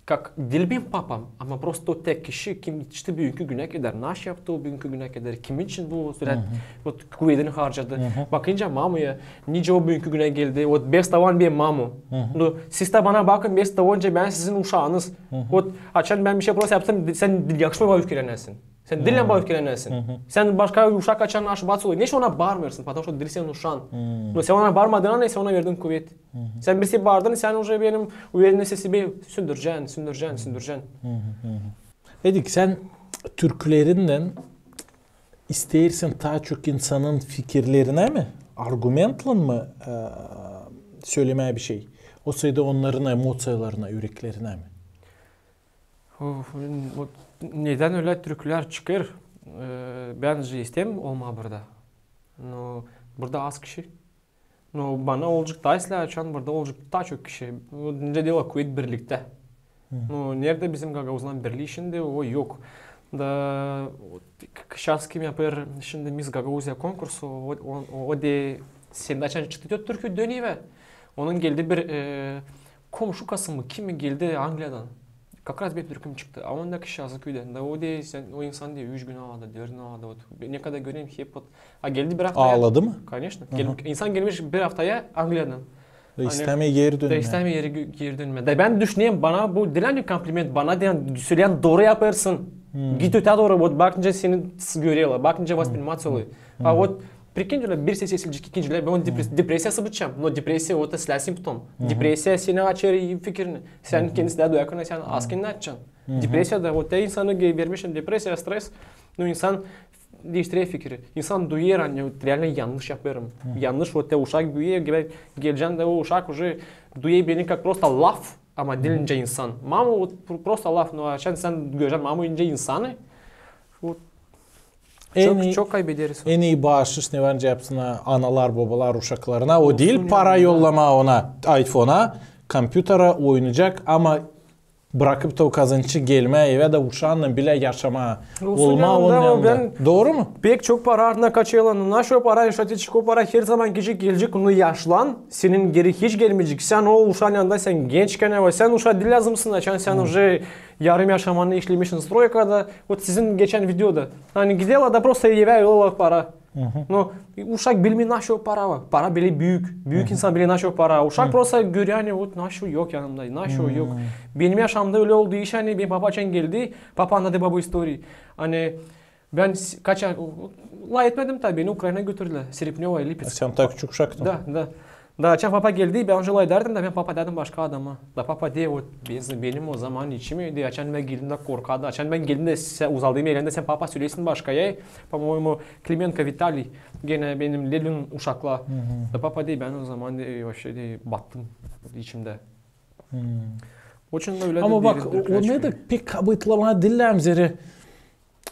kak diil benim papam, ama prosto o tek kişi, kim etişti büünkü günä kadar, naş yaptı o büünkü günä kadar, kimin için bu sürä, ot, kuvedini harcadı. Bakınca mamaya, nicä o büünkü günä geldi, ot, без того ani benim mama. No, siz dä bana bakın, без того, nicä bän sizin uşaanız. Ot açan bän bir şey prosto yaptım, sän diil yakışmêêr bana öfkelenäsin. Sän diil bana öfkelenäsin. Sän başka uşak açan aşıbatsın, neçin ona baarmêêrsın, потому что diil senin uşaan. No, sän ona baarmadın, ani sän ona verdin kuvet. Sän bir şey baardın, sän uje benim uverennostimi söndürecän, söndürecän, söndürecän. Edik, sän türkülerindän isteersin taa çok insanın fikirlerinä mi, argumentlän mi, e, sölemää bir şey? Osaydı onnarın emoţiyalarına, üreklerinä mi? Of, ot, nedän ölä türkülär çıkêr? E, bän же isteerim olmaa burada. No, burada az kişi. No, bana olacek taa islää, açan burada olacek taa çok kişi. Nicä deerlär, kuvet birliktä. No, neredä bizim gagauzların birlii şindi, o yok. Da, ot, k-, k-, şanslı kim yapêr şindi Miss Gagauzia konkursu, o, o, o, o da sendä açan çıktı, te türkü dönüvä. Onun geldi bir, e, komşu kasımı, kimi geldi Angliyadan. Как раз benim türküm çıktı. A onda kişi azı küüdän. Da o da sän, o insan da üç gün aldı, dört gün aldı. Ot, ne kadar görerim, hep ot. A geldi bir aftaya. Aaladı mı? Конечно. Gel-, insan gelmiş bir aftaya Angliyadan. Da istämeer geri dönmää. Da istämeer geri, geri dönmää. Da bän düşünerim, bana bu diil ani kompliment, bana deyni, söleer, ani dooru yapêrsın. Git ötää dooru, ot bakınca seni görerlär, bakınca воспринимать olêr. A ot, прикинь, ölä bir set sesilecek, ikinci ölä, bän onun depres-, depressiyası bitecek. No depressiya, ot islää simptom. Depressiya seni açêr fikirini. Sän kendisi dä duyêrsın, ani sän az kendini açacaksın. Depressiya da, ot te insanı ge-, vermişsin depressiya, stres. No insan diiştirer fikiri. İnsan duyêr, ani reallä yannış yapêrım. Yannış, ot te uşak büüyer, ge-, gelecän dä o uşak uje duyêr beni как prosto laf, ama diil nicä insan. Mama, ot pro-, prosto laf, no açan sän görecän mama nicä insanı. Ot, en çok, ii, çok kaybederiz. En ii baaşış ne var nicä yapsınnar analar, bobalar uşaklarına. O diil para yollamaa ona, iPhone-a, kompyutera oynayacek, ama brakıp da o kazançı gelmää evä da uşaannan bilä yaşamaa. Olsun, olmaa yanında onun o yanında. Dooru mu? Pek çok para ardına kaçêrlar. Naşo para, işletici o para her zaman gidecek, gelecek, onu yaşlan, senin geri hiç gelmeyecek. Sän o uşaan yanında, sän genç kenä, sän uşaa diil lääzımsın, açan sän uje yarım yaşamanı işlemişsin stroykada. Ot sizin geçän videoda. Ani giderlär da prosto evä yollaêrlar para. No, uşak bilmeer, naşo para var. Para bile büük. Büük insan biler, naşo para. Uşak prosto görer, ani ot naşo yok yanımda, naşo yok. Benim yaşamda ölä oldu iş, ani benim papa açan geldi, papa annadı bana bu istoriya. Ani bän s-, kaça, lay etmedim tabii, beni Ukraynaya götürdülär, Serepnövo, Lipetsk. Sän taa küçük uşaktın. Da, da. Da açan papa geldi, bän uje lay ederdim da bän papa dedim başka adama. Da papa deer, ot, benim o zaman içim öldü, açan bän geldim dä korkardım. Açan bän geldim dä sä-, uzaldıyım elini dä, sän papa söleersin başkaya, по-моему, Klimenko Vitaliy, genä benim Lenin uşaklar. Da papa deer, bän o zaman deer, вообще deer, battım içimdä. Ama bak, o, o ne dä pek kabıtlamaa diil lääzım zerä.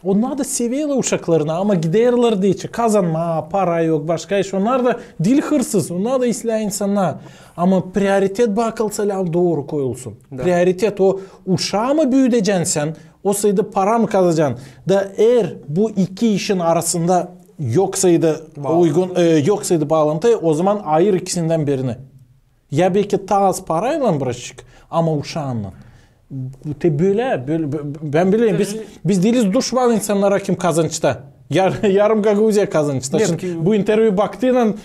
Onnar da severlär uşaklarını, ama giderlär dä içi kazanmaa, para yok, başka iş. Onnar da diil hırsız, onnar da islää insannar. Ama prioritet bakılsa lääzım dooru koyulsun. Prioritet o, uşaamı büüdecän sän, osaydı para mı kazanacan. Da eer bu iki işin arasında yoksaydı uygun, e, yoksaydı baalantı, o zaman ayır ikisindän birini. Ya belki taa az paraylan bırakacek, ama uşaannan. Bu te bölä, bölä, bö-, bän bilerim, biz, biz diiliz duşman insannara, kim kazançta. Yar-, yarım Gagauziya kazanacek. Neet, bu intervyu baktıynan,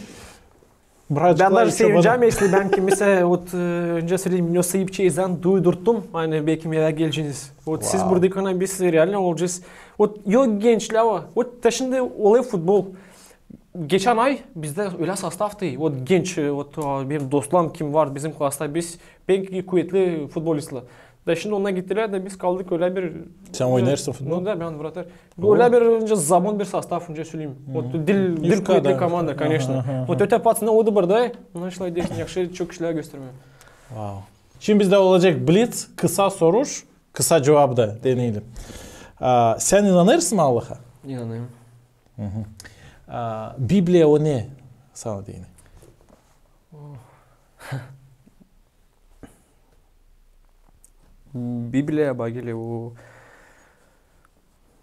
bän dä sevincäm, если bän kimsä, вот, e, öncä söleyim, ne sayıp çeyzän duydurttum, ani bekim ya geleceniz. Вот siz buradaykan biz reально olacez. Вот yok gençlär var. Вот da şindi olêr futbol. Geçän ay bizdä ölä sostav tä, вот genç, e, вот, a, benim dostlarım kim var bizim klasta, biz pek kuvetli futbolistlar. Da şindi onnar gittilär da biz kaldık ölä bir... Sän oynêêrsın futbol? Ну да, bän vratar. Ölä bir öncä zaman bir sostav, öncä söleyim. Вот diil, diil kuvetli komanda, конечно. Вот ötä paţına o da burada, naşlay deyäsin, yahşı çok işlär göstermää. Vau. Şindi bizdä olacek bliţ, kısa soruş, kısa cuvap da deneyelim. A, sän inanêrsın Allaha? İnanêrım. A, Bibliya o ne sana deyni? Bibliya, bak, o...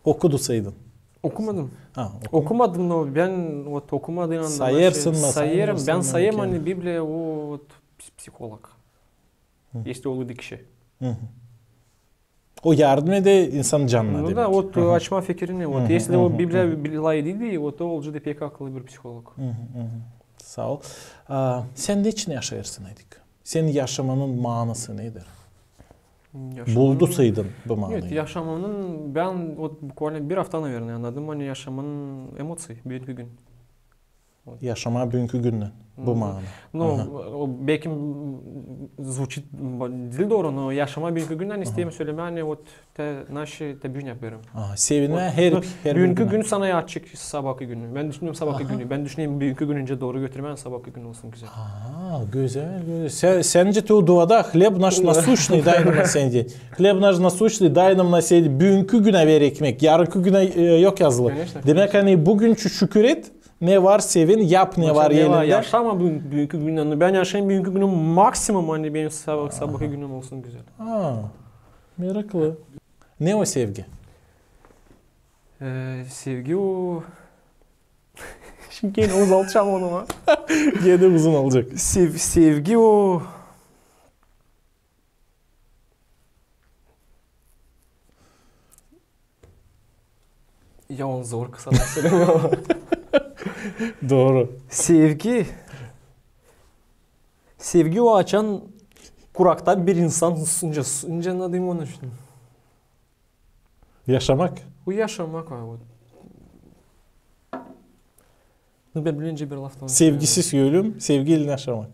Okudusaydın. Okumadım. Ha, okuma- Okumadım, но bän вот okumadım. Sayêrsın mı, sayêrım. Bän sayêrım, ani Bibliya o вот ps-, psiholog. Если olêr kişi. O yardım eder insanın canına, demäk. Ну да, вот açmaa fikirini. Вот если o Bibliya lafediydi, вот o olacek da pek akıllı bir psiholog. Saa ol. A, sän neçin yaşêêrsın, Edik? Senin yaşamanın maanası nedir? Buldusaydın bu maanayı. Neet, yaşamanın, bän вот буквально bir afta, наверное, annadım, ani yaşamanın emoţiya, büünkü gün. Yaşamaa büünkü gündän bu maana. Ну, o bekim звучит diil dooru, но yaşamaa büünkü gündän isteerim sölemää, ani вот te naşı te büün yapêrım. Sevinmää her, her büünkü gün sana açık sabakı günü. Bän düşünerim sabakı günü. Bän düşünerim büünkü günü öncä dooru götürmää, sabakı gün olsun gözäl. Aa, gözäl, gözäl. Sä-, säncä te o duada: «Хлеб наш насущный дай нам на сей день». «Хлеб наш насущный дай нам на сей день». Büünkü günä ver ekmek, yarınkı günä, e, yok yazılı. Конечно. Demäk, ani büünkü şükür et, ne var sevin, yap ne var elindä. Yaşa büünkü gündän. Bän yaşêêrım büünkü günü maksimum, ani benim sabakı günüm olsun gözäl. Aa, meraklı. Ne o sevgi? E, sevgi o... Şindi genä uzaltacam onu, ama genä uzun olacek. Sev-, sevgi o... Ya, onu zor kısadan sölemää. Dooru. Sevgi. Sevgi o, açan kurakta bir insan sınca, sınca ne deyim onu şindi. Yaşamak. Bu yaşamak var, вот. Ну, bän bilmeyim bir laftan. Sevgisiz ölüm, sevgiylän yaşamak.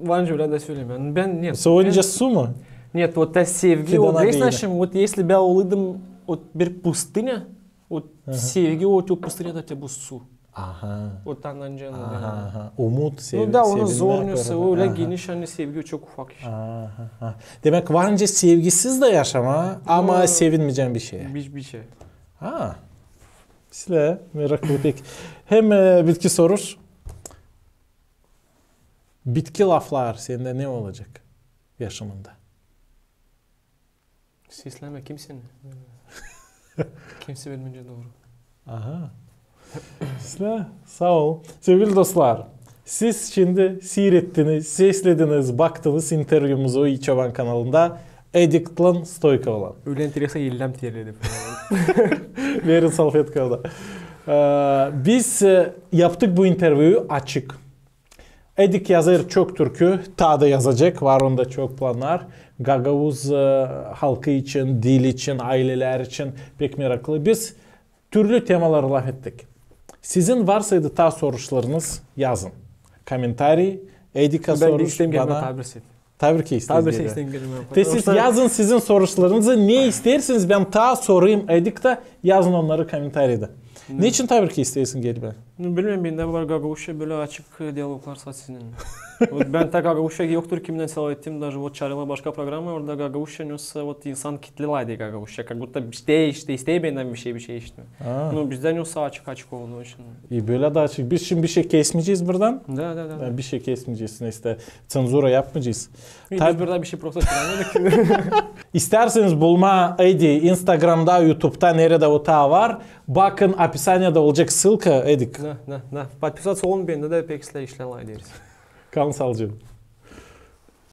Var nicä ölä dä söleyim. Bän, neet. Soyunca su mu? Neet, вот ta sevgi, вот, знаешь, вот если bän olêrdım, вот, bir pustinya, вот sevgi, вот o pustinyada te bu su. Aha. Вот ondan canım. Aha, aha. Umut, sev-, sevinmää. Ну да, onu zor ne, o ölä geniş, ani sevgi çok ufak iş. Aha, aha. Demäk, var nicä sevgisiz dä yaşamaa, ama sevinmeyecän bir şeyä. Bir, bir şey. Ha. İslää, meraklı pek. Hem, e, bitki soruş. Bitki laflar sendä ne olacek yaşamanda? Seslämä kimseni. Kimsä bilmeyecä dooru. Aha. İslää, saa ol. Sevgili dostlar, siz şindi siirettiniz, seslediniz, baktınız intervyumuzu İi Çoban kanalında Ediklän Stoykovlan. Ölä interesno ellem terledi. Verin salfetka da. E, biz, e, yaptık bu intervyu açık. Edik yazêr çok türkü, taa da yazacek, var onda çok plannar. Gagauz, e, halkı için, dil için, aylelär için pek meraklı. Biz türlü temaları lafettik. Sizin varsaydı taa soruşlarınız, yazın. Komentariy, Edika soruş, bana. Taa bir şey. Taa bir şey isteerim. Taa bir şey isteerim. Te siz yazın sizin soruşlarınızı, ne isteersiniz bän taa sorayım Ediktä, yazın onnarı komentariyda. Neçin taa bir şey isteersin gelmää? Ну, bilmeerim, bendä var gagauzça bölä açık diyaloglar saatsızın. Вот bän taa gagauzça yoktur kimdän selavettim, даже вот çaarêrlar başka programaya, orada gagauzça, nesä вот insan kitlä lafeder gagauzça, как будто işte, işte, isteer bendän bir şey, bir şey işitmää. Ну, bizdä nesä açık, açık oldu şindi. İi, bölä dä açık. Biz şindi bir şey kesmeyecez buradan. Da, da, da. Bir şey kesmeyecez, nesä, ţenzura yapmayacez. Biz burada bir şey prosto çıkarmadık. İsteerseniz bulmaa Edi Instagramda, YouTubeda, neredä o taa var, bakın, opisaniyada olacek ssılka, Edik. Da, da, da. Подписаться olun bendä dä, pek islää işlär lafederiz. Kalın saalıcaklan.